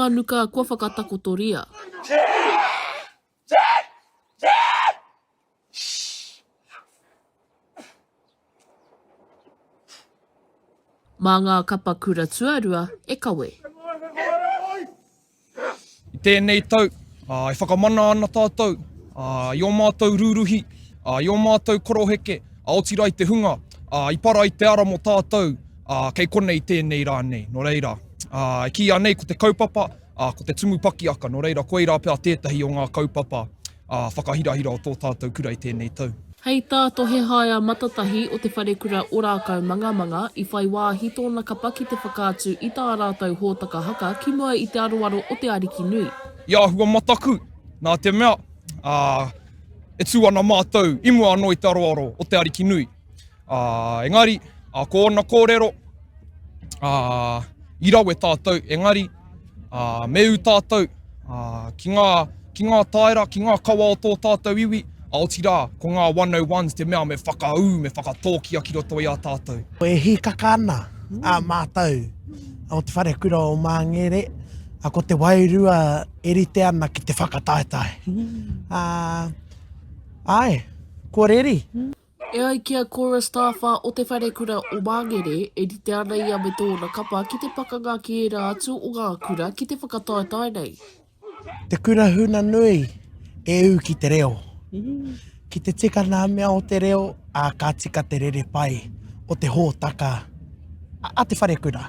nuka kua whakatakotoria. Mā ngā kapa kura tuarua e kawe. I tēnei tau, e whakamana ana tātou i ō mātou rūruhi, i ō mātou koroheke, otirā i te hunga i para i te ara mō tātou kei konei i tēnei rā nei. Nō reira, e kīia nei ko te kaupapa, ko te tumu pakiaka, nō reira koirā pea tētahi o ngā kaupapa whakahirahira o tō tātou kura i tēnei tau. Hei tā Tohe Haea Matatahi o Te Wharekura o Rākaumangamanga, i whai wāhi tōna kapa ki te whakaatu i tā rātou hōtaka haka ki mua i te aroaro o te Ariki Nui. I āhua mataku, nā te mea, ā, e tū ana mātou i mua anō i te aroaro o te Ariki Nui. Ā, engari, ā, ko ōna kōrero, ā, i rawe tātou, engari, ā, me ū tātou, ā, ki ngā, ki ngā taera, ki ngā kawa o tō tātou iwi, ā, otirā, ko ngā 101s te mea me whakaū, me whakatōkia ki roto i a tātou. E hīkaka ana a mātou o Te Wharekura o Māngere, ko te wairua e rite ana ki te whakataetae. Ā, āe, kua reri. E ai ki a Cora Staffa o Te Wharekura o Māngere, e rite ana ia me tōna kapa ki te pakanga ki ērā atu o ngā kura ki te whakataetae nei. Te kura huna nui e ū ki te reo. Ki te tika nā mea o te reo, ā, ka tika te rere pai o te hōtaka a te wharekura.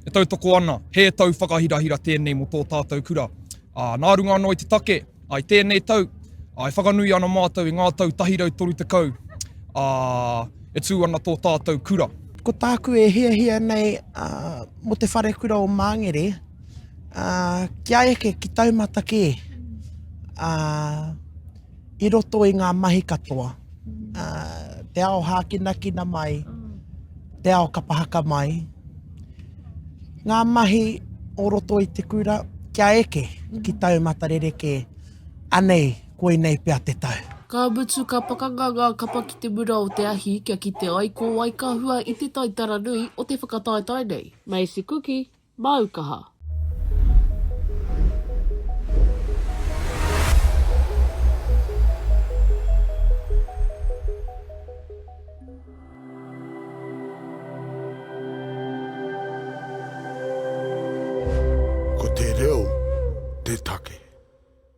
E tautoko ana, he tau whakahirahira tēnei mō tō tātou kura. Ā, nā runga anō i te take, Ā, i tēnei tau, ā, e whakanui ana mātou i ngā tau 130, ā, e tū ana tō tātou kura. Ko tāku e hiahia nei, ā, mō te wharekura o Māngere, ā, kia eke ki taumata kē, ā, i roto i ngā mahi katoa, ā, te ao hākinakina mai, te ao kapa haka mai, Ngā mahi o roto i te kura kia eke ki taumata rerekē, anei, koinei pea te tau. Ka mutu ka pakanga ngā kapa ki te mura o te ahi kia kite ai ko wai ka hua i te taitara nui o te whakataetae nei. Macy Kuki, māu kaha.